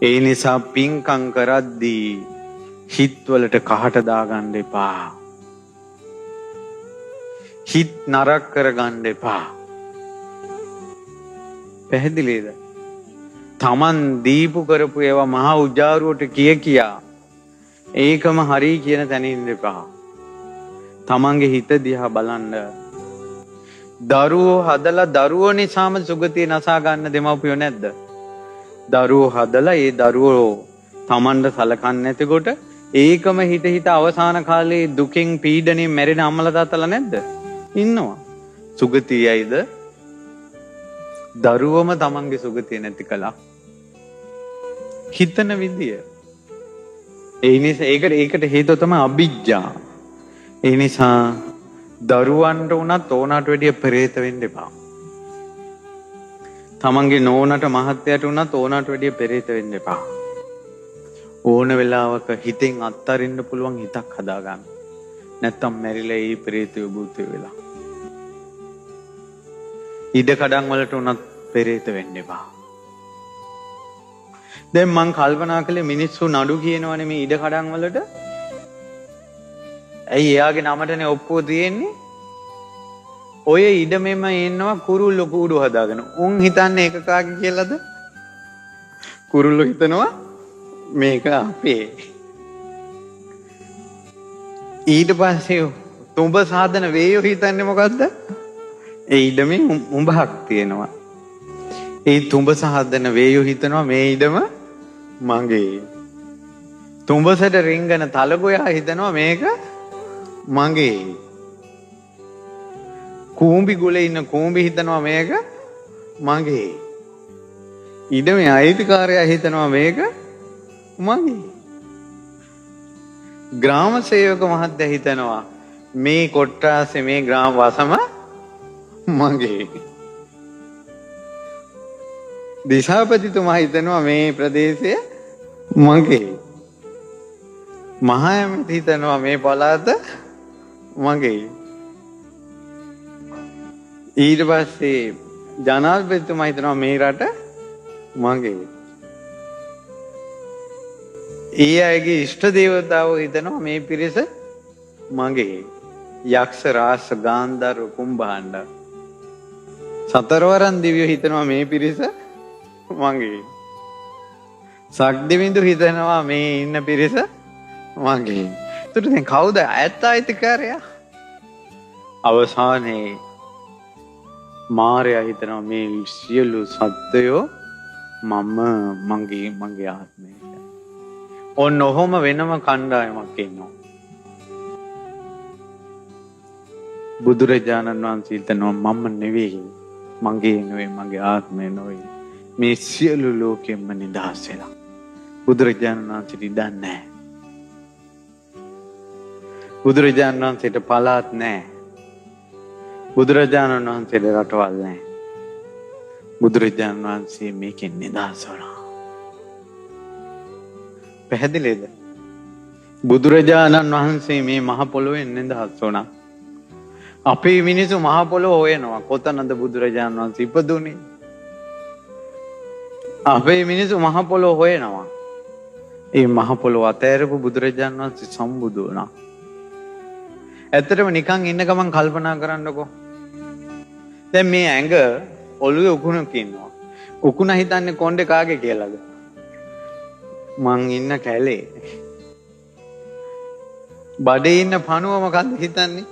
ඒ නිසා පින්කම් කරද්දී හිත්වලට කහට දාගන්න එපා. හිත් නරක කරගන්න එපා. පැහැදිලිද? තමන් දීපු කරපු ඒවා මහා උජාරුවට කිය කියා ඒකම හරි කියන තැන ඉන්න එපා. තමන්ගේ හිත දිහා බලන්න. දරුවෝ හදලා දරුවෝ නිසාම සුගතිය නසා ගන්න දෙමව්පියෝ නැද්ද? දරුවෝ හදලා ඒ දරුවෝ තමන්ට සලකන්නේ නැතිකොට ඒකම හිත හිත අවසාන කාලේ දුකෙන් පීඩණයෙන් මැරෙන අම්මලා තාත්තලා නැද්ද? ඉන්නවා. සුගතියයිද? දරුවම තමන්ගේ සුගතිය නැති කළා. හිතන විදිය. ඒ නිසා ඒකට හේතුව තමයි අවිජ්ජා. ඒ නිසා දරුවන්ට වුණත් ඕනට වැඩිය පෙරේත වෙන්න එපා. තමන්ගේ නෝනට මහත්තයාට වුණත් ඕනට වැඩිය පෙරේත වෙන්න එපා. ඕන වෙලාවක හිතෙන් අත්තරින්න පුළුවන් හිතක් හදාගන්න. නැත්තම් මැරිලා ඒ පෙරේතයෝ භූතයෝ වෙලා. ඉඩ කඩන් වලට වුණත් පෙරේත වෙන්න එපා. දැන් මං කල්පනා කළේ මිනිස්සු නඩු කියනවනේ මේ ඉඩ කඩන් වලට. ඇයි එයාගේ නමටනේ ඔප්පුව තියෙන්නේ? ඔය ඉඩමෙම ඉන්නවා කුරුල්ලෝ කූඩු හදාගෙන. උන් හිතන්නේ ඒක කාගේ කියලාද? කුරුල්ලෝ හිතනවා මේක අපේ. ඊට පස්සේ තුඹ සාදන වේයෝ හිතන්නේ මොකද්ද? ඒ ඉඩමේ උඹහක් තියෙනවා. ඒ තුඹ සාදන වේයෝ හිතනවා මේ ඉඩම මගේ. තුඹසට රිංගන තලගොයා හිතනවා මේක මගේ. කූඹි ගොලේ ඉන්න කූඹි හිතනවා මේක මගේ. ඉඩමේ අයිතිකාරයා හිතනවා මේක මගේ. ග්‍රාම සේවක මහත්තයා හිතනවා මේ කොට්ටාසේ මේ ග්‍රාම වසම මගේ. දිසාපතිතුමා හිතනවා මේ ප්‍රදේශය මගේ. මහා ඇමති හිතනවා මේ පළාත මගේ. ඊට පස්සේ ජනාධිපතිතුමා හිතනවා මේ රට මගේ. ඒ අයගේ ඉෂ්ට දේවතාවෝ හිතනවා මේ පිරිස මගේ. යක්ෂ රාස ගාන්ධාර කුම්භාණ්ඩ සතරවරන් දිව්‍යෝ හිතනවා මේ පිරිස මගේ. සක්දෙවිඳු හිතනවා මේ ඉන්න පිරිස මගේ. එතකොට දැන් කවුද ඇත්ත අයිතිකාරයා? අවසානයේ මාරයා හිතනවා මේ සියලු සත්වයෝ මම මගේ මගේ ආත්මය. ඔන්න ඔහොම වෙනම කණ්ඩායමක් ඉන්නවා. බුදුරජාණන් වහන්සේ හිතනවා මම නෙවෙයි, මගේ නෙවෙයි, මගේ ආත්මය නෙවෙයි, මේ සියලු ලෝකෙම්ම නිදහස් වෙලා. බුදුරජාණන් වහන්සේට ඉඩක් නැහැ. බුදුරජාණන් වහන්සේට පළාත් නැහැ. බුදුරජාණන් වහන්සේට රටවල් නැහැ. බුදුරජාණන් වහන්සේ මේකෙන් නිදහස් වුණා. පැහැදිලිද? බුදුරජාණන් වහන්සේ මේ මහ පොළොවෙන් නිදහස් වුණා. අපේ මිනිස්සු මහ පොළොව හොයනවා. කොතනද බුදුරජාණන් වහන්සේ ඉපදුනේ? අපේ මිනිස්සු මහ පොළොව හොයනවා. ඒ මහ පොළොව අතෑරපු බුදුරජාණන් වහන්සේ සම්බුදු වුණා. ඇත්තටම නිකන් ඉන්න ගමන් කල්පනා කරන්නකෝ. දැන් මේ ඇඟ ඔළුවේ උකුණක් ඉන්නවා. උකුණ හිතන්නේ කොණ්ඩේ කාගේ කියලාද? මං ඉන්න කැලේ. බඩේ ඉන්න පණුව මොකද්ද හිතන්නේ?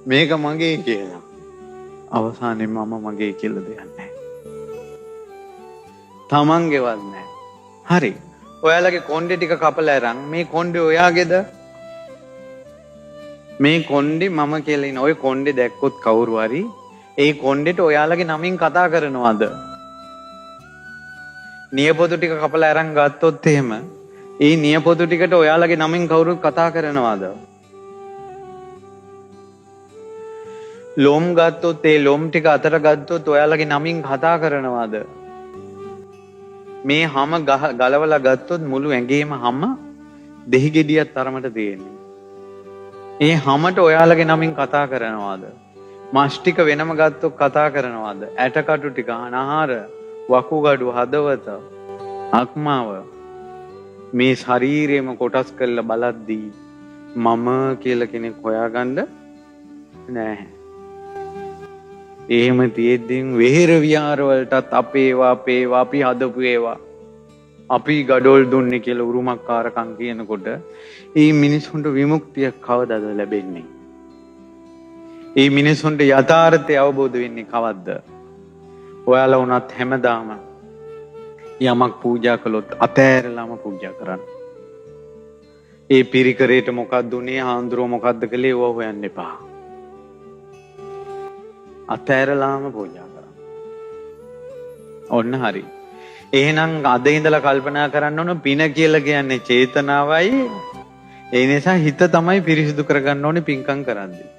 මේක මගේ කියලා. අවසානයේ මම මගේ කියලා දෙයක් නැහැ. තමන්ගේවත් නැහැ. හරි. ඔයාලගේ කොණ්ඩේ ටික කපලා අරන් මේ කොණ්ඩේ ඔයාගේද? මේ කොණ්ඩේ මම කියලා ඉන්න ඔය කොණ්ඩේ දැක්කොත් කවුරු හරි ඒ කොණ්ඩේට ඔයාලගේ නමින් කතා කරනවද? නියපොතු ටික කපලා අරන් ගත්තොත් එහෙම ඒ නියපොතු ටිකට ඔයාලගේ නමින් කවුරුත් කතා කරනවද? ලොම් ගත්තොත් ඒ ලොම් ටික අතට ගත්තොත් ඔයාලගේ නමින් කතා කරනවද? මේ හැම ගලවලා ගත්තොත් මුළු ඇඟේම හැම දෙහි ගෙඩියක් තරමට තියෙන්නේ. ඒ හැමට ඔයාලගේ නමින් කතා කරනවද? මස් ටික වෙනම ගත්තොත් කතා කරනවද? ඇටකටු ටික, නහර, වකුගඩු, හදවත, ආත්මාව මේ ශරීරයම කොටස් කරලා බලද්දී මම කියලා කෙනෙක් හොයාගන්න නෑ. එහෙම තියෙද්දින් වෙහෙර විහාර වලටත් අපේ ඒවා අපේ ඒවා අපි හදපු ඒවා අපි ගඩොල් දුන්නේ කියලා උරුමකාරකම් කියනකොට ඒ මිනිසුන්ට විමුක්තිය කවදද ලැබෙන්නේ? ඒ මිනිසුන්ට යථාර්ථය අවබෝධ වෙන්නේ කවද්ද? ඔයාලා වුණත් හැමදාම යමක් පූජා කළොත් අතෑරලාම පූජා කරන්න. ඒ පිරිකරේට මොකක්ද උනේ, හාමුදුරුවෝ මොකද්ද කළේ ඒව හොයන්න එපා. අතෑරලාම පූජා කරන්න. ඔන්න හරි. එහෙනම් අද ඉඳලා කල්පනා කරන්න ඕන පින කියලා කියන්නේ චේතනාවයි. ඒ නිසා හිත තමයි පිරිසිදු කරගන්න ඕනේ පින්කම් කරද්දී.